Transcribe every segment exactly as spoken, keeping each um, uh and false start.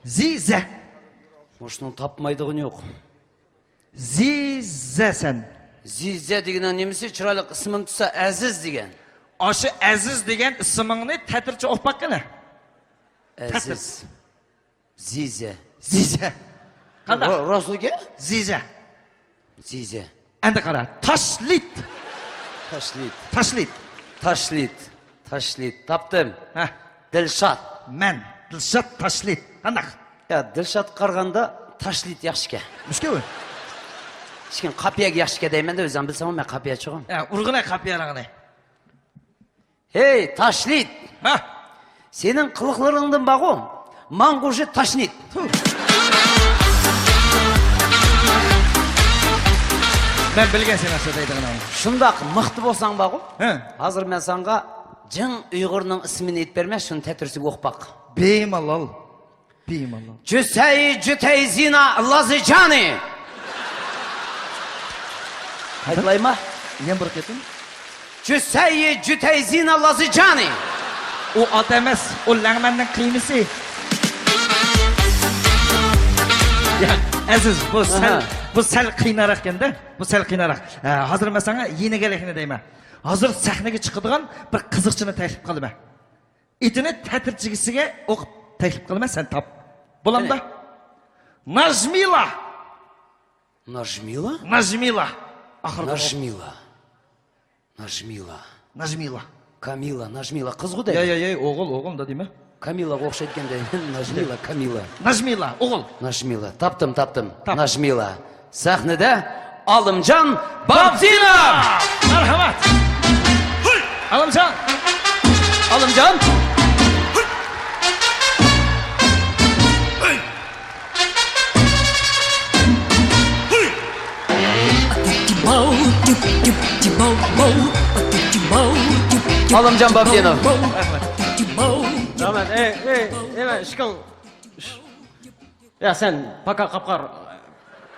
زىزە. مۇشۇنىڭ تاپمايدىغىنى يوق. زىزە سەن. زىزە دېگىنىڭ نېمىسى؟ چىرايلىق ئىسمىم تۇتسا ئەزىز دېگەن. ئاشۇ ئەزىز دېگەن ئىسمىڭنى تەتۈرچە ئوقۇپ باققىنە. ئەزىز. زىزە. زىزە. قانداق؟ را-، راستمىكەن؟ زىزە. زىزە. ئەمدى قارا. تاشلىت. تاشلىت. تاشلىت. تاشلىت. تاشلىت. تاپتىم. ھە. دىلشات. مەن. دىلشات تاشلىت. قانداق؟ يا، دىلشاتقا قارىغاندا تاشلىت ياخشىكەن. مۇشكۇ. ئىشكىن قاپىيەگە ياخشىكەن دەيمەن-دە، ئۆزۈڭ بىلسەڭمۇ مەن قاپىيەچىغۇم. يا، ئۇرغىنە قاپىيەلىرىنى. ھەي، تاشلىت! ھە؟ سېنىڭ قىلىقلىرىڭدىن بارغۇ، ماڭغۇژى تاشنىت. مەن بىلگەن سېنىڭ سۆزلەيدىغىنىڭنى. شۇنداق مىختا بولساڭ بارغۇ، ھە، ھازىر مەن ساڭا جىڭ ئۇيغۇرنىڭ ئىسمىنى ئېيتىپ بېرىمەن، شۇنى تەتۈرسىگە ئوقۇپ باق. بىمالال. بىمالال. جۈسەي جۈتەي زىنا لازىجانى. قايتىلايما؟ يەنە بىر قېتىم. جۈسەي جۈتەي زىنا لازىجانى. ئۇ ئات ئەمەس، ئۇ لەڭمەننىڭ قىيمىسى. يا، ئەزىز، بۇ سەل، ئاھا، بۇ سەل قىيناراقكەن-دە. بۇ سەل قىيناراق. ھە، ھازىر مەن ساڭا يېنىگەلىكنى دەيمەن. ھازىر سەھنىگە چىقىدىغان بىر قىزىقچىنى تەكلىپ قىلىمەن. ئېتىنى تەتۈرچىگىسىگە ئوقۇپ تەكلىپ قىلىمەن، سەن تاپ. بولامدا؟ قېنى؟ ناژمىلا. ناژمىلا؟ ناژمىلا. ئاخىرىدا ئوق-، ناژمىلا. ناژمىلا. ناژمىلا. ناژمىلا. كامىلا، ناژمىلا. قىزغۇ دەيدۇ. يا، يا، يا، ئوغۇل، ئوغۇل دا دېمە. كامىلاغا ئوخشايدىكەن دەيمەن. ناژمىلا، كامىلا. ناژمىلا، ئوغۇل. ناژمىلا. تاپتىم، تاپتىم. تاپ. ناژمىلا. سەھنىدە ئالىمجان بابدىنوف. مەرھەمەت. ئالىمجان. ئالىمجان. ئالىمجان بابدىنوف. رەھمەت. ئەي، ئەي، ئەي، مەن ئىشقىڭ. يا، سەن پاكا قاپقار.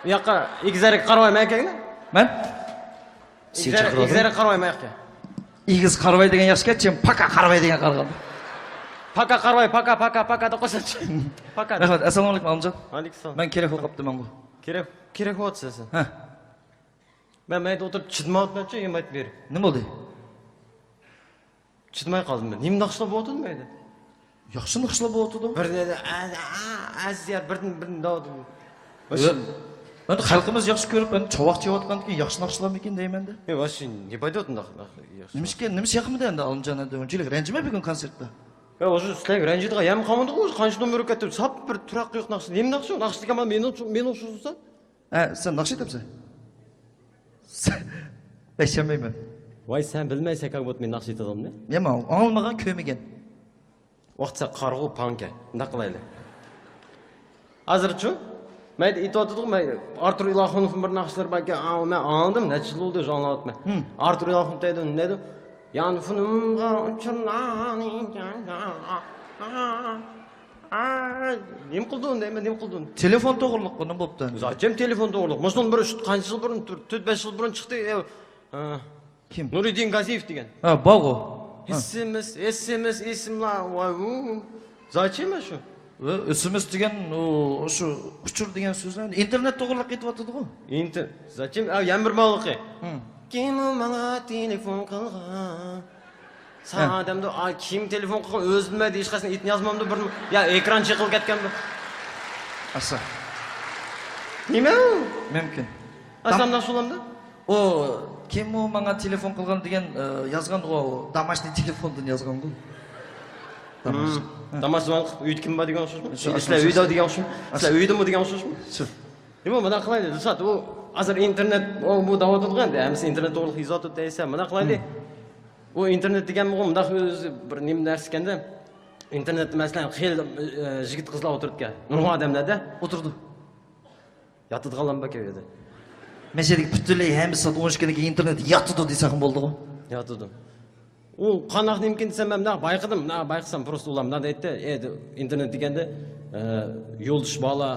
ئۇ ياققا ئېگىز ئەركە قارىۋاي، مەن كەلگىنە. مەن؟ سېنى ئېگىز ئەركە، چاقىرىۋاتىمەن. ئېگىز ئەركە قارىۋاي مەن ياققا. ئېگىز قارىۋاي دېگەن ياخشىكەن، چىم پاكا قارىۋاي دېگەن قارىغان. پاكا قارىۋاي، پاكا، پاكا، پاكا دەپ قويساچى. پاكا. رەھمەت. ئەسسالامۇئەلەيكۇم، ئالىمجان. ۋەئەلەيكۇم ئەسسالام. مەن كېرەك بولۇپ قاپتىمەنغۇ. كېرەك، كېرەك بولۇۋاتىسەن سەن. ھە. مەن مەيدە ئولتۇرۇپ چىدىمايۋاتىمەنچۇ، يېمەيتىپ بېرىپ. نېمە بولدى؟ چىدىماي قالدىم مەن. نېمە ناخشىلار بولۇۋاتىدۇ مەيدە؟ ياخشى ناخشىلار بولۇۋاتىدۇ. بىر، ئە، ئە، ئە، ئەزىز يار، بىردىن، بىردىن دەۋاتىدۇ. ئەمدى خەلقىمىز ياخشى كۆرۈپ، ئەمدى چاۋاك چېۋىۋاتقاندىكىن ياخشى ناخشىلارمىكىن دەيمەن-دە. ئە، ۋاش، نېمە پايدا ئۇنداق ناخشا؟ نېمىشكە، نېمىشى ياقمىدى ئەمدى ئالىمجان ئەمدى ئۇنچىلىك رەنجىمە بۈگۈن كونسېرتتا. يا، ئۇزۇن سىلەرگە رەنجىيدىغان يەرمۇ قالمىدىغۇ، قانچە نومۇر ئۆتكەپتۇ، ساپ بىر تۇراق يوق ناخشا. نېمە ناخشا؟ ناخشا دېگەن مانا مېنى، مېنى ئوخشىتىسەن. ھە، سەن ناخشا ئېيتەمسەن؟ سەن، ئىشەنمەيمەن. ۋاي، سەن بىلمەيسەن، كاك بوت مېنىڭ ناخشا ئېيتىدىغىنىمنى. نېمە، ئاڭلىمىغان، كۆرمىگەن. ۋاقىت سەن قارىغۇ پاڭكەن. ئۇنداق قىلايلى. ھازىرچۇ؟ مەيدە ئېيتىۋاتىدىغۇ، مەيدە ئارتۇر ئىلاخۇنوفنىڭ بىر ناخشىلىرى باركەن، ئاۋۇ مەن ئاڭلىدىم، نەچچە يىل بولدى شۇ ئاڭلاۋاتىمەن. ھىم. ئارتۇر ئىلاخۇنوف دەيدۇ، نېمە دەيدۇ؟ يانفونۇمغا ئۇچۇرلارنى. ئاي، نېمە قىلدىڭ دەيمەن، نېمە قىلدىڭ؟ تېلېفون توغرىلىق بۇ، نېمە بوپتۇ ئەمدى؟ زاچېم تېلېفون توغرىلىق؟ مۇشۇنىڭ بىر ئۈچ، قانچە يىل بۇرۇن، تۆت، تۆت، بەش يىل بۇرۇن چىقتى. ئە، ھە. كىم؟ نۇرىدىن گازىيېف دېگەن. ھە، بارغۇ. ھە. ئېس ئېم ئېس، ئېس ئېم ئېس، ئېسىملا، ۋاي، ۋۇ. زاچېم شۇ؟ ئە، ئېس ئېم ئېس دېگەن، ئۇ، شۇ ئۇچۇر دېگەن سۆز ئىنتېرنېت توغرىلىق ئېيتىۋاتىدىغۇ. ئىنتېر-، زاچېم، ئە، يەنە بىر ماڭلىقى. ھىم. كىم ئۇ ماڭا تېلېفون قىلغان؟ ساڭا دەمدۇ، ئا، كىم تېلېفون قىلغان، ئۆزى بىلمەيدۇ، ھېچقايسىنى ئېتىنى يازمامدۇ، بىر، يا، ئېكران چېقىلىپ كەتكەندۇ. ئاسا. نېمە ئۇ؟ مۇمكىن. ئاسامدا سۇلامدا؟ ئۇ، كىم ئۇ ماڭا تېلېفون قىلغان دېگەن، ئە، يازغاندىغۇ، داماشنىي تېلېفوندىن يازغانغۇ. داماش. ھىم. ھە. داماش زۇۋان قىلىپ، ئۆيدە كىم بار دېگەن ئوخشاشمۇ؟ شۇ، سىلەر ئۆيدە دېگەن ئوخشاشمۇ؟ سىلەر ئۆيدىمۇ دېگەن ئوخشاشمۇ؟ شۇ. نېمە، مۇنداق قىلايلى، دىلشات، ئۇ ھازىر ئىنتېرنېت، ئۇ، بۇ دەۋاتىدىغۇ ئەمدى، ھەممىسى ئىنتېرنېت توغرىلىق يېزىۋاتىدۇ دەيسەن، مۇنداق قىلايلى. ھىم. ئۇ ئىنتېرنېت دېگەنمۇ مۇنداق ئۆزى بىر نېمە نەرسە ئىكەندە، ئىنتېرنېتتا، مەسىلەن، خېلى، ئە، يىگىت قىزلار ئولتۇرىدىكەن، نۇرغۇن ئادەملەردە. ئولتۇرىدۇ. ياتىدىغانلارمۇ بار ئىكەن ئۇ يەردە. مەن شۇ يەردىكى پۈتۈنلەي ھەممىسى سائەت ئون ئىككىدىن كېيىن ئىنتېرنېتتا ياتىدۇ دېسەڭمۇ بولىدىغۇ. ياتىدۇ. ئۇ قانداق نېمىكىن دېسەم، مەن مۇنداق بايقىدىم، مۇنداق بايقىسام، پروستو ئۇلار مۇنداق دەيتتى، ئى، ئىنتېرنېت دېگەندە، ئە، يولدىشى بارلار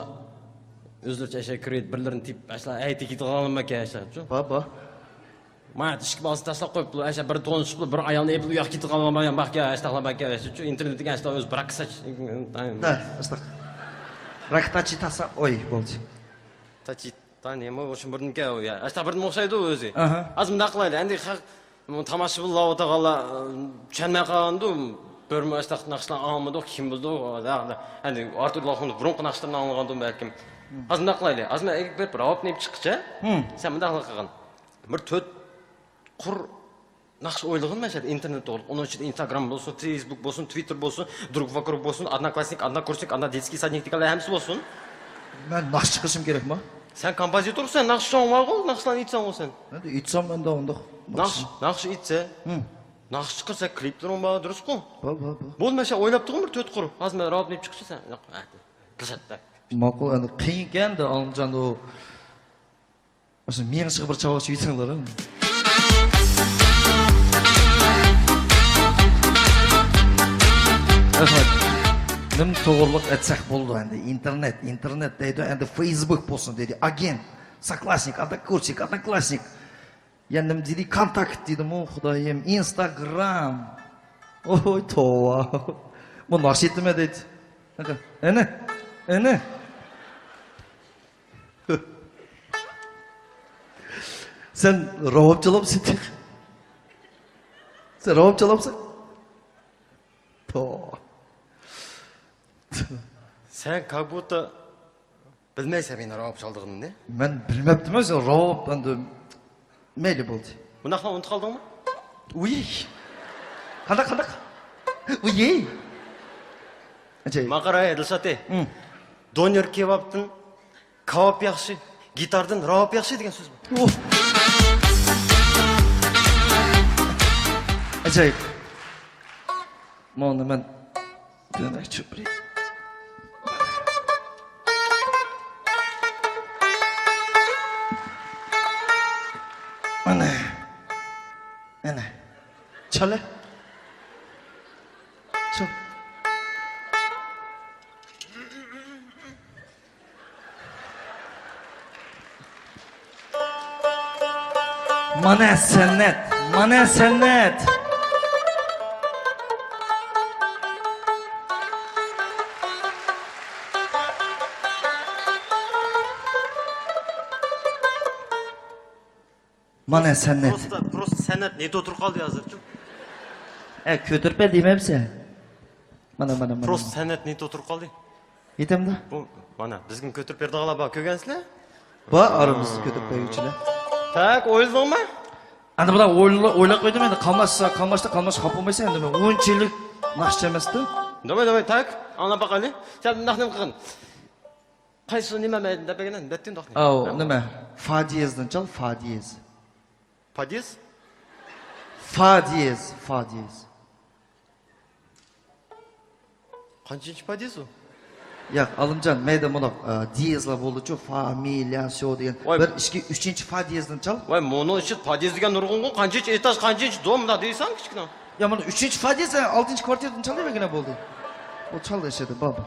ئۆزلىرىچە ئەشە كىرىپ، بىرلىرىنى تېپىپ، ئەشلا ئەي تېگىدىغانلىرىمۇ ئىكەن، ئەشلاچۇ. بار، بار. ما ئىشىك بالىسىنى تاشلاپ قويۇپلا، ئەشە بىر تونۇشۇپلا، بىر ئايالنى ئېلىپ ئۇ ياققا كېتىدىغانلار بار ئىكەن، ئەشلاقلار بار ئىكەن، ئەشەچۇ. ئىنتېرنېت دېگەن ئەشلا ئۆزى بىراكساچ. دە، ئەشلاق. راكتاچى تاسا، ئوي، بولدى. تاچى، تا نېمە، ئوشۇ بىردىنكى، ئۇ يا. ئاشتا بىردىن ئوخشايدۇ ئۆزى. ئاھا. ھازىر مۇنداق قىلايلى، ئەندى خەق، بۇ تاماشىبىنلار ئولتۇرغانلار، ئى، چۈشەنمەي قالغاندۇ، بىرمۇ ئاشتا ناخشىلار ئاڭلىمىدۇق، كىم بىلىدۇ، ئەندى ئارتۇر لاخۇننىڭ بۇرۇنقى ناخشىلىرىنى ئاڭلىغاندۇ بەلكىم. ھازىر مۇنداق قىلايلى، ھازىر مەن ئېلىپ بېرىپ راۋابنى ئېلىپ چىققىچە، سەن مۇنداق قىلغىن. بىر تۆت قۇر ناخشا ئويلىغىن مەن شۇ يەردە ئىنتېرنېت توغرىلىق. ئۇنىڭ ئىچىدە ئىنستاگرام بولسۇن، فېيسبۇك بولسۇن، تۋىتتېر بولسۇن، دروك ۋوكروك بولسۇن، ئادناكلاسسنىك، ئادناكورسنىك، ئادنادېتسكىي سادنىك دېگەنلەر ھەممىسى بولسۇن. مەن ناخشا چىقىرىشىم كېرەكما؟ سەن كومپوزىتورسەن، ناخشىچىڭ بارغۇ، ناخشىلارنى ئېيتساڭغۇ سەن. ئەمدى ئېيتسام ئەمدى ئۇنداق. ناخشا، ناخشا ئېيتسا. ھىم. ناخشا چىقىرسا، كلىپلىرىڭ بار، دۇرۇسقۇ؟ بار، بار، بار. بولدى، مەن شۇ ئويلاپ تۇرغىن بىر تۆت قۇر. ھازىر مەن راۋابنى ئېلىپ چىققۇچە سەن. ماقۇل، ئەمدى قىيىنكەن-دە، ئالىمجان، ئۇ. ئاشۇ مېڭىشىغا بىر چاۋاك چۈشۈرسەڭلار. رەھمەت. نېمە توغرىلىق ئېيتساق بولىدۇ ئەمدى؟ ئىنتېرنېت، ئىنتېرنېت دەيدۇ، ئەمدى فېيسبۇك بولسۇن دېدى، ئاگېنت، ساكلاشنىك، ئادناكورسنىك، ئادناكلاشنىك. يەنە نېمە دېدى؟ كونتاكت دېدىمۇ، خۇدايىم، ئىنستاگرام. ئوي، توۋا. بۇ ناخشا ئېيتىمەن دەيدۇ. ئەنە، ئەنە. سەن راۋاب چالامسەن تېخى؟ سەن راۋاب چالامسەن؟ توۋا. سەن как будто بىلمەيسەن مېنىڭ راۋاب چالىدىغىنىمنى. مەن بىلمەپتىمەن، سەن راۋاب ئەمدى. مەيلى، بولدى. بۇنداقلا ئۇنتۇپ قالدىڭمۇ؟ ئۇي. قانداق، قانداق؟ ئۇي. ئاجايىپ. ماڭا قارا، ھەي، دىلشات، ھە. دونېر كېۋاپتىن كاۋاپ ياخشى، گىتاردىن راۋاب ياخشى دېگەن سۆز بار. ئۇھ. ئاجايىپ. مانا مەن دۆمەك چۆپرەك. مانا. مانا. چالە. چال. مانا سەنئەت، مانا سەنئەت. مانا سەنئەت. پروستا، پروستا سەنئەت نېتە ئولتۇرۇپ قالدى ھازىرچۇ. ئە، كۆتۈرۈپ بەر دېمەمسەن؟ مانا، مانا، مانا. پروستا سەنئەت نېتە ئولتۇرۇپ قالدى. يېتەمدۇ؟ بۇ، مانا، بىزگە كۆتۈرۈپ بېرىدىغانلار بار، كۆرگەنسىلەر؟ بار ئارىمىزدا كۆتۈرۈپ بەرگۈچىلەر. تاك، ئويلىدىڭمۇ؟ ئەمدى بۇلار ئويلا-، ئويلاپ قويدۇم ئەمدى، قاملاشسا، قاملاشتا، قاملاشقا خاپا بولمايسەن ئەمدى، مەن ئۇنچىلىك ناخشىچى ئەمەستىم. داۋاي، داۋاي، تاك، ئاڭلاپ باقايلى. سەن بۇنداق نېمە قىلغىن؟ قايسى نېمە مەن دەپ بەرگىنە، دەتتىن دوقنى. ئاۋۇ، نېمە؟ فا دىيېزدىن چال، فا دىيېز. پا دىيېز؟ فا دىيېز، فا دىيېز. قانچىنچى پا دىيېز ئۇ؟ ياق، ئالىمجان، مەيدە مۇنداق، ئە، دىيېزلار بولدىچۇ، فا، مى، لا، سيو دېگەن. ۋاي. بىر، ئىككى، ئۈچىنچى فا دىيېزدىن چال. ۋاي، مۇنىڭ ئىچىدە پا دىيېز دېگەن نۇرغۇنغۇ، قانچىنچى ئېتاژ، قانچىنچى دو، مۇنداق دېيسەن كىچىككىنە. يا، مانا ئۈچىنچى فا دىيېز، ئالتىنچى كۋارتىردىن چالىۋەرگىنە بولدى. ئۇ چالدى ئىشىدە، بابا.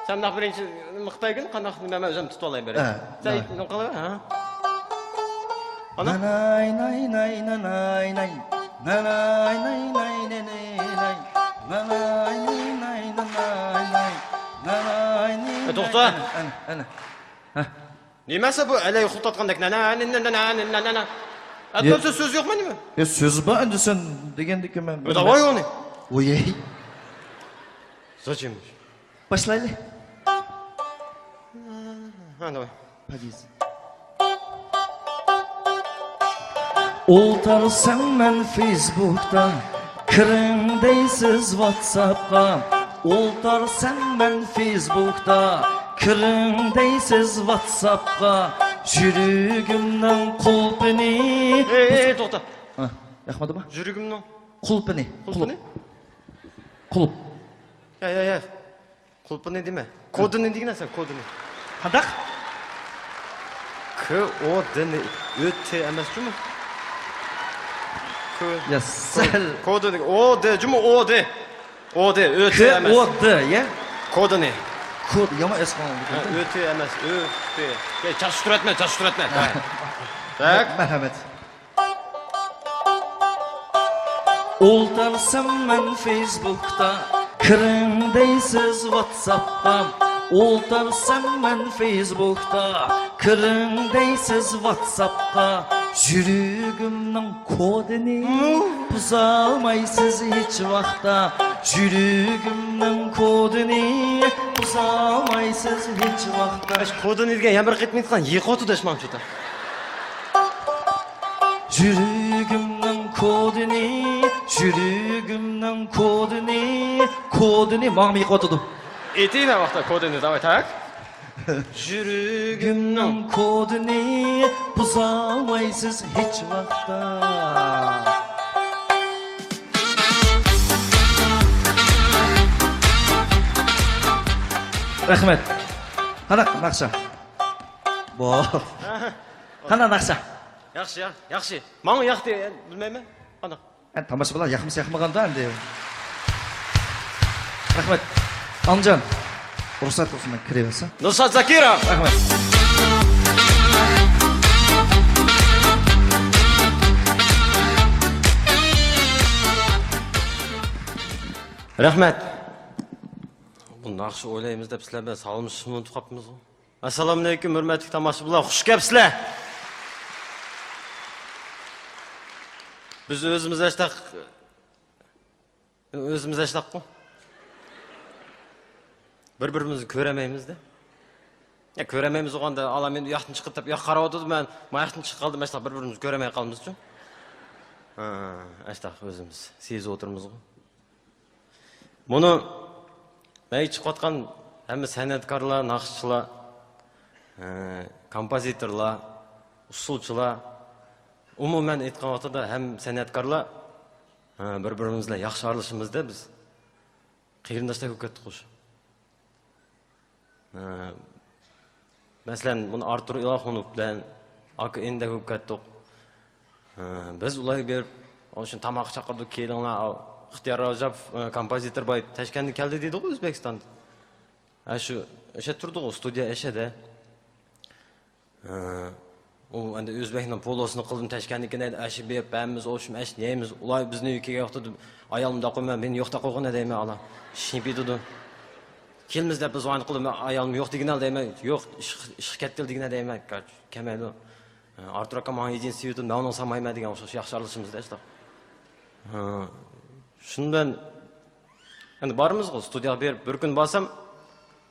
سەن مۇنداق بىرىنچى نېمە قىلىپ بەرگىن، قانداق نېمە مەن ئۆزۈم تۇتۇپ ئالاي بېرەي. ھە، سەن ھە. نېمە قىلىۋەر، ھە؟ ئانا؟ ناناي، ناي، ناي، ناناي، ناي. ناناي، ناي، ناي، ناناي، ناي. ناناي، ناي، ناي، ناناي، ناي. ناناي، ناي، ئە، توختا. ناي، ئەنە، ئەنە، ئەنە. ھە. نېمە سەن بۇ ئەلەي ئۇخلىتىۋاتقاندەك، نەنە، نەنە، نەنە، نەنە، نەنە. ئەتمەمسە سۆز يوقمۇ نېمە؟ يا، سۆز بار ئەمدى سەن دېگەندىكى مەن. يا، داۋاي ئۇنى. ۋويەي. Зачем؟ باشلايلى. ھە، داۋاي. پا دىيېز. ئولتۇرسام مەن فېيسبۇكتا، كىرىڭ دەيسىز ۋاتساپقا. ئولتۇرسام مەن فېيسبۇكتا، كىرىڭ دەيسىز ۋاتساپقا. يۈرىكىمنىڭ قۇلپىنى. ئېي، ئېي، توختا. ھە، ياقمىدىمۇ؟ يۈرىكىمنىڭ. قۇلپىنى. قۇلپىنى؟ قۇلۇپ. قۇلۇپ. يا، يا، يا. قۇلپىنى دېمە. كودىنى دېگىنە سەن، كودىنى. قانداق؟ ك ئو دىنى. ئۆ تى ئەمەس جۇمۇ. ك-، يا سەل. كودىنى. ئو دى جۇمۇ، ئو دى. ئو دى، ئۆ تى ئەمەس. ك ئو دى، يا؟ كودىنى. كود، يامان ئەسقان. ھە، ئۆ تى ئەمەس، ئۆ تى. يا، چاچ تۇراتمە، چاچ تۇراتمە. ھە. بەك. مەرھەمەت. ئولتۇرسام مەن فېيسبۇكتا، كىرىڭ دەيسىز ۋاتساپقا، ئولتۇرسام مەن فېيسبۇكتا. كىرىڭ دەيسىز ۋاتساپقا، يۈرىكىمنىڭ كودىنى بۇزالمايسىز ھېچ ۋاقىتتا. يۈرىكىمنىڭ كودىنى بۇزالمايسىز ھېچ ۋاقىتتا. ئەش، كودىنى دېگەن يەنە بىر قېتىم ئېيتقان، يىقىۋاتىدۇ ئەش ماڭا چوتا. يۈرىكىمنىڭ كودىنى، يۈرىكىمنىڭ كودىنى، كودىنى ماڭا يىقىۋاتىدۇ. ئېيتىڭ ۋاقىتتا كودىنى، داۋاي، تاك. يۈرىكىمنىڭ كودىنى بۇزالمايسىز ھېچ ۋاقىتتا. رەھمەت. قانداق ناخشا؟ بو. قانداق ناخشا؟ ياخشى، يا، ياخشى. ماڭا ياقتى، بىلمەيمەن. قانداق؟ ئەمدى تاماشىبىنلار ياقمىسا ياقمىغاندا ئەمدى. رەھمەت. ئالىمجان، رۇخسەت بولسا مەن كىرىۋەرسەم. نۇسرەت زاكىرا. رەھمەت. رەھمەت. بۇ ناخشا ئويلايمىز دەپ سىلەر بىلەن سالاملىشىشنى ئۇنتۇپ قاپتىمىزغۇ؟ ئەسسالامۇئەلەيكۇم، ھۆرمەتلىك تاماشىبىنلار، خۇش كەپسىلەر. بىز ئۆزىمىز ئەشتاق، ئۆزىمىز ئەشتاققۇ. بىر-بىرىمىزنى كۆرەلمەيمىز-دە. يا، كۆرەلمەيمىز ئۇغاندا، ئالا مەن ئۇ ياقتىن چىقىپ دەپ، ئۇ ياققا قاراۋاتىدۇ، مەن ما ياقتىن چىقىپ قالدىم، ئەشتاق بىر-بىرىمىزنى كۆرەلمەي قالىمىزچۇ. ھا، ئەشتاق ئۆزىمىز سېزىپ ئولتۇرىمىزغۇ. بۇنى مەيگە چىقىۋاتقان ھەممە سەنئەتكارلار، ناخشىچىلار، ئە، كومپوزىتورلار، ئۇسسۇلچىلار، ئومۇمەن ئېيتقان ۋاقتىدا ھەم سەنئەتكارلار، ئە، بىر-بىرىمىز بىلەن ياخشى ئارىلىشىمىزدە بىز قېرىنداشتەك بولۇپ كەتتۇق خۇش. ھە. مەسىلەن، مۇنۇ ئارتۇر ئىلاخۇنوف بىلەن ئاكا ئىنىدەك بولۇپ كەتتۇق. ھە، بىز ئۇلارغا بېرىپ، ئاشۇ تاماققا چاقىردۇق، كېلىڭلار، ئاۋ، ئىختىيار راجاپوف، ئە، كومپوزىتور باي تاشكەنتتىن كەلدى دەيدىغۇ ئۆزبېكىستاندىن. ھە، شۇ، ئەشە تۇردىغۇ، ستۇدىيە ئەشەدە. ھە. ئۇ ئەمدى ئۆزبەكنىڭ پولوسىنى قىلدىم، تاشكەنتنىڭكىنى ئەشە بېرىپ، ھەممىمىز ئوشۇم ئەش يەيمىز. ئۇلار بىزنى ئۆيگە كەلگەن ۋاقتىدا ئايالىمنى دەپ قويماي، مېنى يوق دەپ قويغىنە دەيمەن، ئالا. شىپىدىدۇ. كېلىمىز دەپ بىز ۋايىن قىلىپ، ئايالىم يوق دېگىنە دەيمەن. يوق، ئىشقا، ئىشقا كەتكىلى دېگىنە دەيمەن. كەلمەيدۇ. ئارتۇر ئاكا ماڭا يېدىنچى سېۋىتىم، مەن ئۇنىڭ سامايمەن دېگەن ئوخشاش ياخشى ئارىلىشىمىز دە، شۇنداق. ھە. شۇنىڭ بىلەن ئەمدى بارىمىزغۇ، ستۇدىيەگە بېرىپ، بىر كۈن بارسام،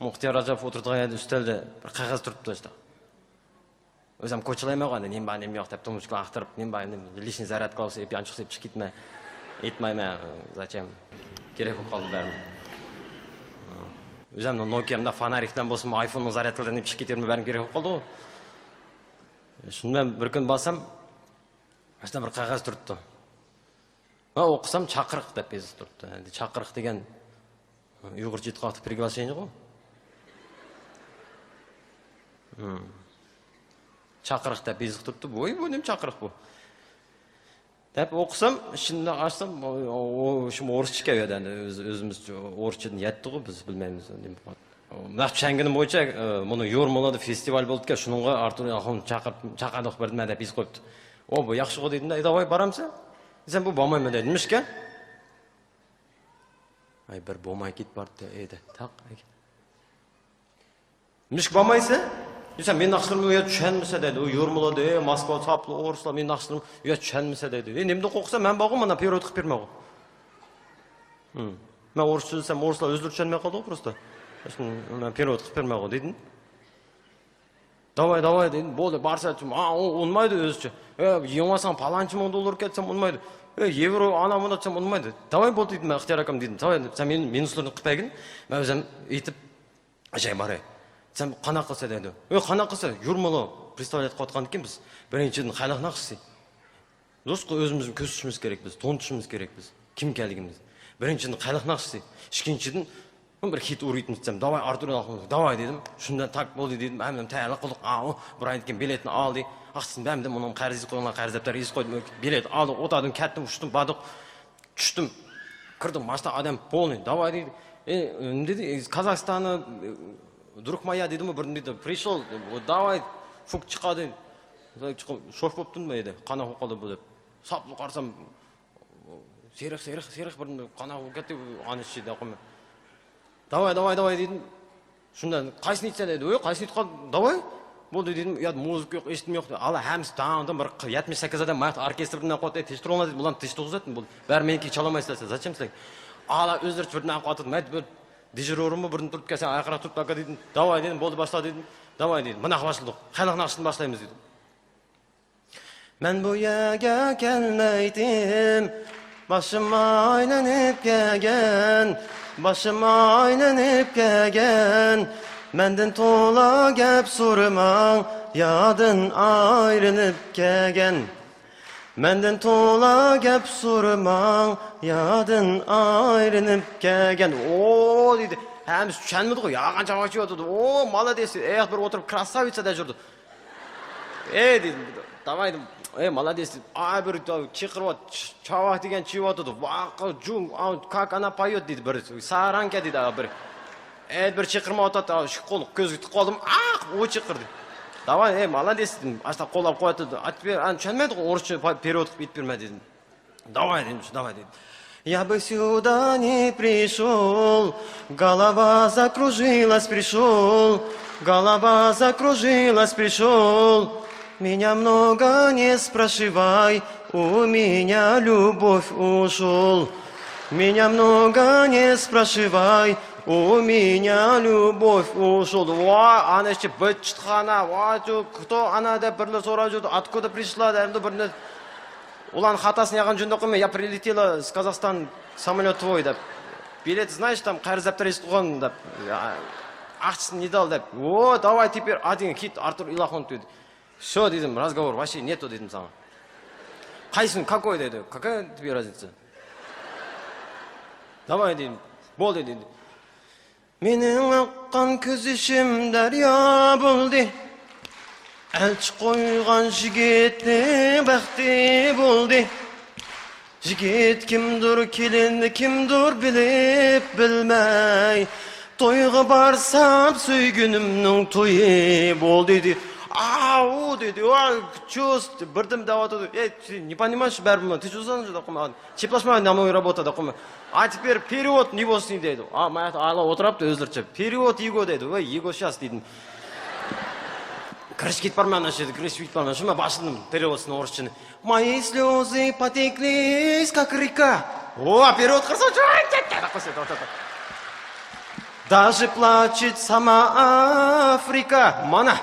ئىختىيار راجاپوف ئولتۇرىدىغان يەردە ئۈستەلدە بىر قەغەز تۇرۇپتۇ، شۇنداق. ئۆزۈم كوچىلايمەنغۇ ئەمدى، نېمە بار، نېمە يوق دەپ، تۇمۇچكا ئاختۇرۇپ، نېمە بار، نېمە، لىشنىي زاريادكا بولسا ئېلىپ، يانچۇقسا ئېلىپ چىقىپ كېتىمەن. ئېيتمايمەن، زاچېم؟ كېرەك بولۇپ قالدى بەرمەي. ئۆزۈمنىڭ نوكىيامدا فونارىكتىن بولسىمۇ، ئايفوننىڭ زاريادكىلىرىنى ئېلىپ چىقىپ كېتىۋېرىمەن، بەرمەي كېرەك بولۇپ قالدىغۇ. شۇنىڭ بىلەن بىر كۈن بارسام، ماشىنا بىر قەغەز تۇرۇپتۇ. مەن ئوقۇسام، چاقىرىق دەپ يېزىپ تۇرۇپتۇ. ئەمدى چاقىرىق دېگەن ئۇيغۇرچە ئېيتقان ۋاقتى приглашение غۇ. ھىم. چاقىرىق دەپ يېزىق تۇرۇپتۇ. ۋوي، بۇ نېمە چاقىرىق بۇ؟ دەپ ئوقۇسام، ئىچىنى ئاچسام، ئۇ، ئۇ، ئۇ، شۇ ئورۇسچە ئىكەن ئۇ يەردە، ئەمدى ئۆز-، ئۆزىمىزچە ئورۇسچىدىن يەتتىغۇ، بىز بىلمەيمىز. نېمە بولغان. مەن چۈشەنگىنىم بويىچە، ئە، مۇنۇ يورمىلىدا فېستىۋال بولىدىكەن، شۇنىڭغا ئارتۇر ئاخۇن چاقىرىپ، چاقىرىق بەردىمەن دەپ يېزىپ قويۇپتۇ. ئو، بۇ ياخشىغۇ دېدىم-دە، داۋاي، بارامسەن؟ دېسەم، بۇ بارمايمەن دەيدۇ. نېمىشقا؟ ئاي، بىر بولماي كېتىپ بارىدۇ، ئەيدە، تاق. نېمىشقا بارمايسەن؟ دېسەم، مېنىڭ ناخشىلىرىمنى ئۇ يەردە چۈشەنمىسە دەيدۇ. ئۇ يورمىلىدا، ئە، ماسكۋا ساپلىق ئورۇسلار مېنىڭ ناخشىلىرىمنى ئۇ يەردە چۈشەنمىسە دەيدۇ. ئە، نېمىدىن قورقىسەن؟ مەن بارغۇ، مانا پېرېۋود قىلىپ بېرىمەنغۇ. ھىم. مەن ئورۇسچە دېسەم، ئورۇسلار ئۆزلىرى چۈشەنمەي قالدىغۇ پروستو. مەن پېرېۋود قىلىپ بېرىمەنغۇ دېدىم. داۋاي، داۋاي دېدىم. بولدى، بارسا، ئا، ئۇ ئۇنىمايدۇ ئۆزىچە. ئە، يېڭىۋالساڭ پالانچە مىڭ دوللار كەتسەم ئۇنىمايدۇ. ئە، يېۋرو ئانا مۇندا دېسەم ئۇنىمايدۇ. داۋاي، بولدى دېدىم مەن ئىختىيار ئاكام دېدىم. داۋاي، سەن مېنىڭ مىنۇسلىرىنى قىلىپ بەرگىن. مەن ئۆزۈم ئېيتىپ، ئەجەي بارى. سەن قانداق قىلسا دەيدۇ. ئۆي قانداق قىلسا، يورمىلا پرېستاۋلەت قىلىۋاتقاندىكىن بىز. بىرىنچىدىن، خەلق ناخشىسى. دوستقا ئۆزىمىزنى كۆرسىتىشىمىز كېرەك بىز، تونۇتۇشىمىز كېرەك بىز. كىم ئىكەنلىكىمىزنى. بىرىنچىدىن، خەلق ناخشىسى. ئىككىنچىدىن، بىر خىت ئۇرۇۋېتىمىز دېسەم، داۋاي، ئارتۇر، داۋاي دېدىم. شۇنداق تاك بولدى دېدىم. ھەممىنى تەييارلىق قىلدۇق. ئاۋۇ، بىر ئايدىن كېيىن بېلەتنى ئالدى. ئاخشىسى بەمدە مۇنىڭ قەرزى قويۇڭلار، قەرز دەپتەر يېزىپ قويدۇم. بېلەت ئالدۇق، ئوتاردىن كەتتىم، ئۇچتۇم، باردۇق. چۈشتۈم. كىردىم، ماشىنا ئادەم полный، داۋاي دېدى. ئې، نېمە دېدى؟ قازاقستاننى، دۇرۇخمايا دېدىمۇ بىردىن دېدى. پرىشول، داۋاي، فۇك چىقادى. شوك بوپتۇم مەن ئىدى. قانداق بولۇپ قالدى بۇ دەپ. ساپلا قارىسام، سېرىق، سېرىق، سېرىق بىردىن قانداق بولۇپ كەتتى، ئانا ئىچىدە قويماي. داۋاي، داۋاي، داۋاي دېدىم. شۇنداق، قايسىنى ئېيتسا دەيدۇ، ۋوي، قايسىنى ئېيتقان، داۋاي. بولدى دېدىم، يا مۇزىكا يوق، ئېشىتىم يوق. ئالا ھەممىسى داڭ داڭ بىر يەتمىش سەككىز ئادەم ماياقتا ئوركېستىر بىلەن قوياتتى، تىنچلىقىڭلار دېدىم، بۇلارنى تىنچلىق ئىزدەتتىم. بۇ بەر مېنىكى چالالمايسىلەر سىلەر، زاچېم سىلەرگە؟ ئالا ئۆزلىرىچە بىر نەرسە قىلىۋاتىدۇ، مەن بىر دېژۇرىممۇ بىرنى تۇرۇپ كەلسە ئاياقراق تۇرۇپ باكا دېدىم، داۋاي دېدىم، بولدى باشلا دېدىم، داۋاي دېدىم، مانا باشلىدۇق، خەلق ناخشىسىنى باشلايمىز دېدىم. مەن بۇ يەرگە كەلمەيتتىم، باشىم ئايلىنىپ كەلگەن، باشىم ئايلىنىپ كەلگەن. مەندىن تولا گەپ سورىماڭ، يادىن ئايرىلىپ كەلگەن. مەندىن تولا گەپ سورىماڭ، يادىن ئايرىلىپ كەلگەن. ئو دېدى، ھەممىسى چۈشەنمىدىغۇ، يالغان چاۋاك چېۋىۋاتىدۇ. ئو مالادېس، ئاياق بىر ئولتۇرۇپ، كراساۋىتسا دەپ يۈردى. ئەي دېدىم، داۋاي دېدىم. ئەي مالادېس دېدىم. ئاي بىر چېقىرىۋات، چاۋاك دېگەن چېۋىۋاتىدۇ. ۋاقا جۇڭ، كاك ئانا پايوت دېدى بىرى. سارانكا دېدى بىرى. ئەي بىر چېقىرماۋاتاتتى، شۇ قول كۆزگە تىقىپ قالدىم. ئاق ئۇ چېقىردى. داۋاي ئەي مالادېس دېدىم. ئاشتا قوللاپ قوياتىدۇ. ئانا چۈشەنمەيدىغۇ ئورۇسچە پېرېۋوت قىلىپ ئېيتىپ بېرىمەن دېدىم. داۋاي دېدىم، داۋاي دېدىم. Я бы сюда не пришёл, голова закружилась, пришёл, голова закружилась, пришёл. Меня много не спрашивай, у меня любовь ушёл. Меня много не спрашивай, у меня любовь ушёл. ۋاي ئانا ئىچى بىر چىتخانا. ۋاي چۇ кто она دەپ بىرلەر سوراپ يۈردى. Откуда пришла دەپ بىرلەر. ئۇلارنىڭ خاتاسىنى يالغان جۈندە قىلماي، я прилетела с Казахстана, самолёт твой دەپ. Билет знаешь там, قەرز دەپتەر ھېس قىلغان دەپ. ئاقچىسىنى نېدال دەپ. ۋو داۋاي تېپىر ئادىڭ كېت ئارتۇر ئىلاخون دېدى. Всё دېدىم, разговор вообще нету دېدىم ساڭا. قايسىنى, какой دېدى. Какая тебе разница? داۋاي دېدىم. بولدى دېدى. مېنىڭ ئاققان كۆز يېشىم دەريا بولدى. ئەلچى قويغان يىگىتنىڭ بەختى بولدى. يىگىت كىمدۇر، كېلىن كىمدۇر بىلىپ بىلمەي، تويغا بارسام سۆيگۈنۈمنىڭ تويى بولدى دېدى. ئاۋۇ دېدى، ۋاي چۇست بىردىم دەۋاتىدۇ. ئەي، не понимаешь, بەرىبىرمۇ تىنچ ئۇزان شۇنداق قىلماغان. چېپلاشما, на мою работу دەپ قويما. А теперь перевод не болсын دەيدۇ. ئا ماياقتا ئالا ئولتۇراپتۇ ئۆزلىرىچە. Перевод يېگو دەيدۇ. ۋەي يېگو شاس دېدىم. كىرىشىپ كېتىپ بارمەن ئاشۇ يەردە, كىرىشىپ كېتىپ بارمەن. شۇ مەن باشلىدىم переводسىنى ئورۇسچىنى. Мои слёзы потеклись, как река. ۋا перевод قىلسا شۇ. Даже плачет сама Африка. مانا.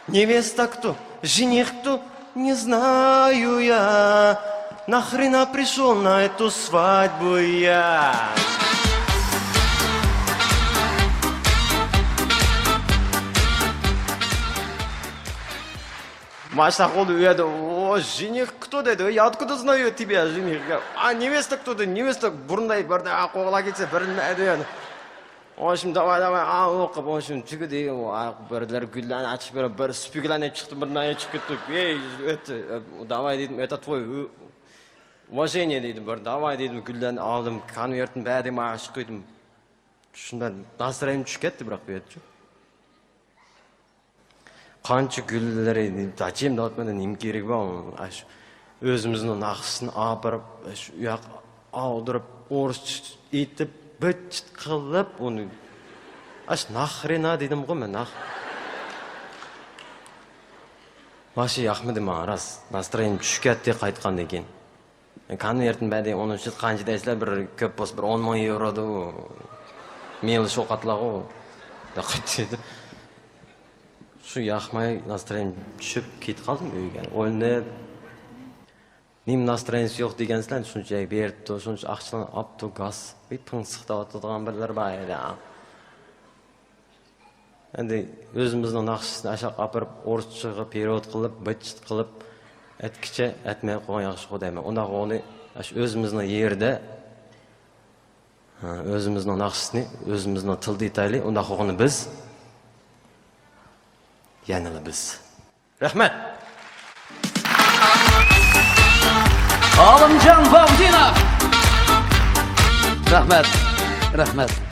Невеста кто, жених кто, не знаю я. Нахрена пришёл на эту свадьбу я? ماشاءالله، ئۇ يەردە ئۇ жених кто دەيدۇ. Я откуда знаю тебя, жених? А невеста кто دەيدۇ. Невеста بۇرۇنداي بىردە قوغلاپ كەتسە بىرىنى ئەدىيەن. ئاشۇم داۋاي داۋاي ئاۋۇ قىپ ئاشۇم تۈگىدى. بىرلەر گۈللەرنى ئاچىپ بېرىپ، بىر سۈپۈگىلەرنى چىقتى، بىر نەيە چىقىپ كەتتۇق. ئەي ئۆتتى. داۋاي دېدىم، это твой уважение دېدىم. بىر داۋاي دېدىم، گۈللەرنى ئالدىم، كونۋېرتنى بەردىم، ئاشۇ قىلدىم. شۇنداق ناسترويېنىيەم چۈشۈپ كەتتى، بىراق بۇ يەردىچۇ. قانچە گۈللىرى، داچىم دەۋاتمىدى، نېمە كېرىكى بار ئۇنىڭ؟ ئاشۇ ئۆزىمىزنىڭ ناخشىسىنى ئاپىرىپ، ئاشۇ ئۇياققا ئاغدۇرۇپ، ئورۇسچە ئېيتىپ، بىت قىلىپ ئۇنى. ئاش ناخرېنا دېدىمغۇ مەن، ناخ. ماشۇ ياقمىدى ماڭا راست. ناسترويېنىيەم چۈشۈپ كەتتى قايتقاندىن كېيىن. كونۋېرتنى بەردى، ئۇنىڭ ئۈچۈن قانچە دەيسىلەر، بىر كۆپ بولسا بىر ئون مىڭ يېۋرودۇ. مېلى شۇ قاتلاغۇ. شۇ ياقماي ناسترويېنىيەم چۈشۈپ كېتىپ قالدىم ئۆيگە. ئويلىنىپ، نېمە ناسترويېنىيەسى يوق دېگەنسىلەر، شۇنچە بېرىپتۇ، شۇنچە ئاقچىلارنى ئاپتۇ، گاز، بىر پىڭسىق دەۋاتىدىغان بىرلەر بار ئىدى. ئەمدى ئۆزىمىزنىڭ ناخشىسىنى ئاشاق ئاپىرىپ، ئورۇسچىغا پېرېۋود قىلىپ، بىچىت قىلىپ، ئەتكىچە ئەتمەي قويغان ياخشىغۇ دەيمەن. ئۇنداق بولغىنى، ئاشۇ ئۆزىمىزنىڭ يېرىدە، ھە، ئۆزىمىزنىڭ ناخشىسىنى ئۆزىمىزنىڭ تىلدا ئېيتايلى. ئۇنداق بولغىنى بىز يەنىلا بىز. رەھمەت. ئالىمجان باغدىنوف. رەھمەت. رەھمەت.